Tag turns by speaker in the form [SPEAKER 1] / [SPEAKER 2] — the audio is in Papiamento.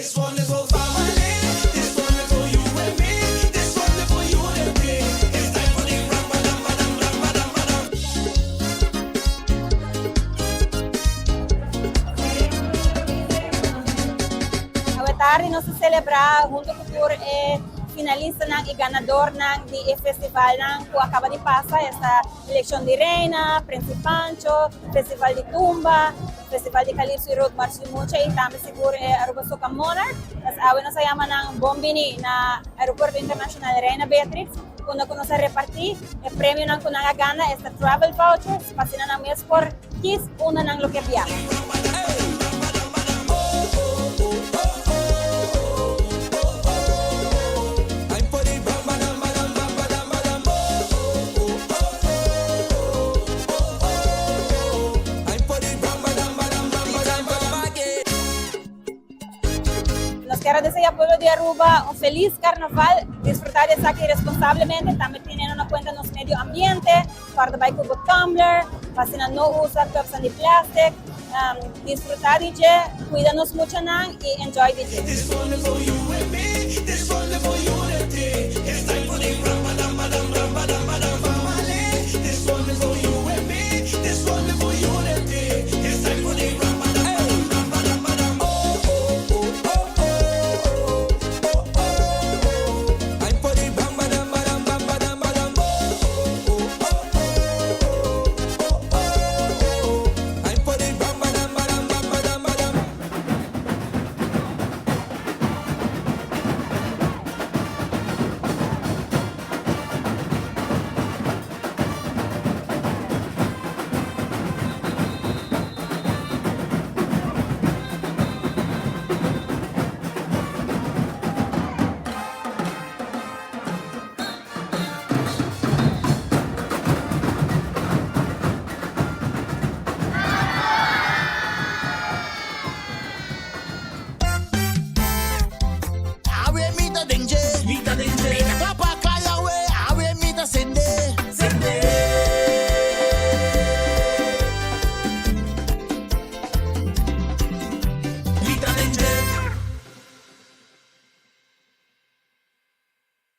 [SPEAKER 1] Awe tardi nos ta celebra hunto cu tur e finalistanan y ganadornan di e festivalnan cu a caba di pasa, esta Eleccion di Reina, Prince Pancho, Festival di Tumba, Festival di Calypso y Road March di Mucha y tambe sigur e Aruba Soca Monarch. Pues awe nos a yama nan bon bini na Aeropuerto Internacional Reina Beatrix unda cu nos a reparti e premionan cu nan a gana, esta travel vouchers, pa asina nan mes por kies unda nan lo ke biaha. Nos kier a desea pueblo di Aruba un feliz carnaval, disfruta di esaki responsablemente, tambe teniendo na cuenta nos medio ambiente, guarda bay cu bo tumbler, pa asina no usa cupsnan di plastic, disfruta di dje, cuida nos muchanan y enjoy di dje.